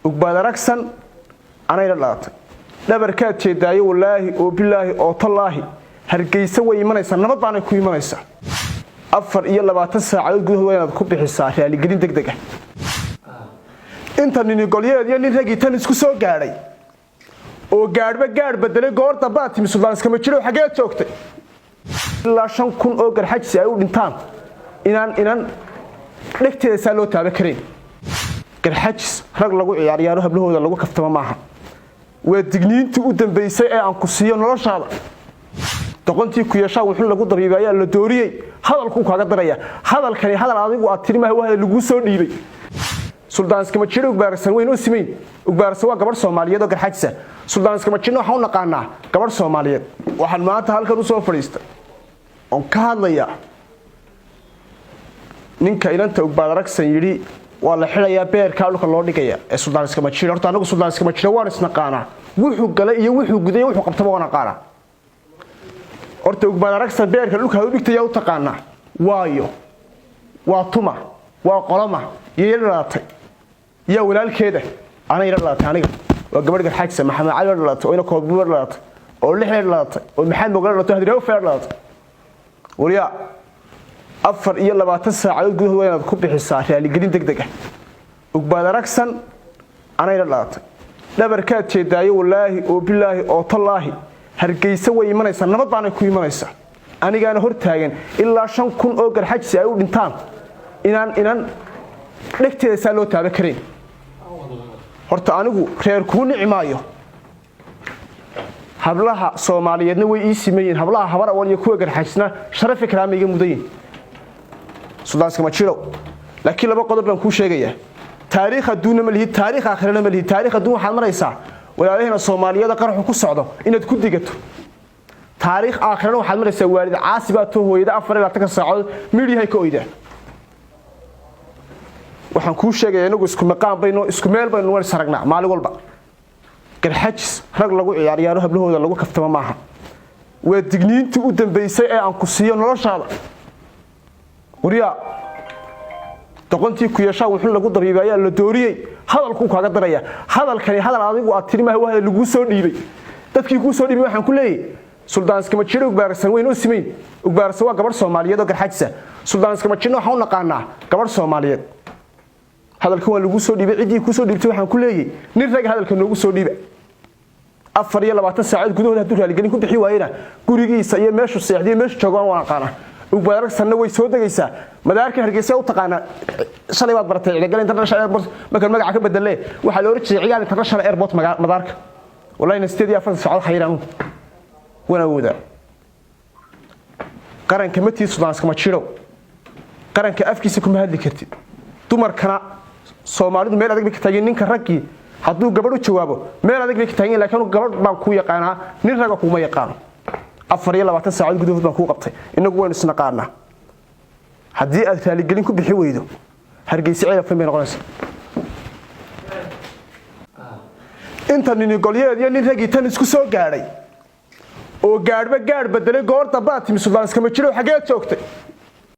Ugbaad Aragsan anayna dhalatay, dhabarkaad jeedaayo, wallaahi oo bilaahi oo tallaahi, Hargeysa way imanaysaa, nabad baanay ku imanaysaa. 24 saacadood gudahood waa inaad ku bixisaa raaligelin deg deg ah. Inta nini golyeed iyo nin ragii tan isku soo gaadhay oo gaadhba gaadh bedelay, goor dambaad timi. Suldaan iskama jiro, xaggeed joogtay? Ilaa 5000 oo Garxajsi ay u dhintaan inaan inan dhegteeda saa loo taaban karayn. Garxajis rag lagu ciyaaryaaro, hablahooda lagu kaftamo maaha. Waa digniintii u dambaysay ee aan ku siiyo noloshaada. Doqontii ku yeeshaa wuxuu lagu dabiibay ayaa la dooriyey. Hadalkuu kaaga daraya. Hadalkani hadal adigu aad tiri maaha, waa hadal laguu soo dhiibay. Suldaan iskama jiro, Ugbaarsan weyn oo simayn. Ugbaarsan waa gabadh Soomaaliyeed oo Garxajisa. Suldaan iskama jirna waxaan u naqaanaa gabadh Soomaaliyeed. Waxaan maanta halkan usoo fadhiistay oon ka hadlayaa ninka inanta Ugbaad Aragsan yidhi waa la xidhayaa, beerkaa dhulka loo dhigaya, ee Suldaan iskama jiro. Horta anagu Suldaan iskama jiro waan isnaqaanaa. Wuxuu galay iyo wuxuu guday, wuxuu qabtaba waan aqaanaa. Horta Ugbaad Aragsan beerka dhulka u dhigtaya u taqaanaa, waayo waa tuma, waa qoloma, iyo yar dhalatay, yaa walaalkeeda? Ana yar dhalatay aniga. Waa gabadh Garxaajisa, Maxamed Cali dhalatay, oo ina Koodbuur dhalatay, oo Lixle dhalatay, oo Maxamed Mogal dhalatay, Hadraawi Feer dhalatay. Wariyaa, 24 saacadood gudahood waa inaad ku bixisaa raaligelin deg deg ah. Ugbaad Aragsan anayna dhalatay, dhabarkaad jeedaayo, wallaahi oo bilaahi oo tallaahi, Hargeysa way imanaysaa, nabad baanay ku imanaysaa. Anigaana hor taagan. Ilaa 5000 oo Garxajsi ay u dhintaan inaan inan dhegteeda saa loo taaban karayn. Horta anigu reer kuu nici maayo, hablaha Soomaaliyeedna way ii simayiin. Hablaha Habar Awal iyo kuwa Garxajisna sharafi karaama iga mudan yihin. Suldaankama jiro, laakiin laba qodob baan kuu sheegayaa. Taariikh adduunna ma lihid, taariikh aakhirana ma lihid. Taariikh adduun waxaad maraysaa walaalaheenna Soomaaliyada qaraxu ku socdo inaad ku digato. Taariikh aakhirana waxaad maraysaa waalid caasi baa too hooyada 24-ka saacadood miidhiyahay ka oydaa. Waxaan kuu sheegayaa, inagu isku maqaan bayno, isku meel baynu war saragnaa maalin walba. Garxajis rag lagu ciyaaryaaro, hablahooda lagu kaftamo maaha. Waa digniintii u dambaysay ee aan ku siiyo noloshaada. Waryaa, doqontii ku yeeshaa wuxuu lagu dabiibay ayaa la dooriyey. Hadalkuu kaaga daraya. Hadalkani hadal adigu aad tiri maaha, waa hadal laguu soo dhiibay. Dadkii kuu soo dhiibay waxaan ku leeyahay, Suldaan iskama jiro, Ugbaarsan weyn oo simayn. Ugbaarsan waa gabadh Soomaaliyeed oo Garxajisa. Suldaan iskama jirna waxaan u naqaanaa gabadh Soomaaliyeed. Hadalkan waa lagu soo dhiibay. Ciddii kuu soo dhiibtay waxaan ku leeyahay, nin rag hadalka noogu soo dhiiba. 24 saacadood gudahood hadduu raaligelin ku bixi waayena, gurigiisa iyo meeshuu seexdiyo meeshuu joogo waan aqaanaa. Ugbaaragsanna way soo degaysaa madaarka Hargeysa. U taqaanaa shalay baad baratay Cigaal International Airport. Markaan magaca ka bedelee, waxaa la oran jiray Cigaal International Airport madaarka. Wallahi 48 saacadood xayiraan waan awoodaa. Qaranka matii, Suldaan iskama jiro, qaranka afkiisa kuma hadli kartid. Dumarkana Soomaalidu meel adag bay ka taageen. Ninka raggii hadduu gabadh u jawaabo, meel adag bay ka taagan, laakiin gabadh baan kuu yaqaanaa, nin raga kuma yaqaano. 24 saacadood gudahood baan kuu qabtay. Inagu waynu isnaqaanaa. Haddii aad raaligelin ku bixi weydo, Hargeysa ceelafan bay noqonaysaa. Inta nini golyeed iyo nin ragii tan isku soo gaadhay oo gaadhba gaadh bedelay, goor dambaad timi. Suldaan iskama jiro, xaggeed joogtay?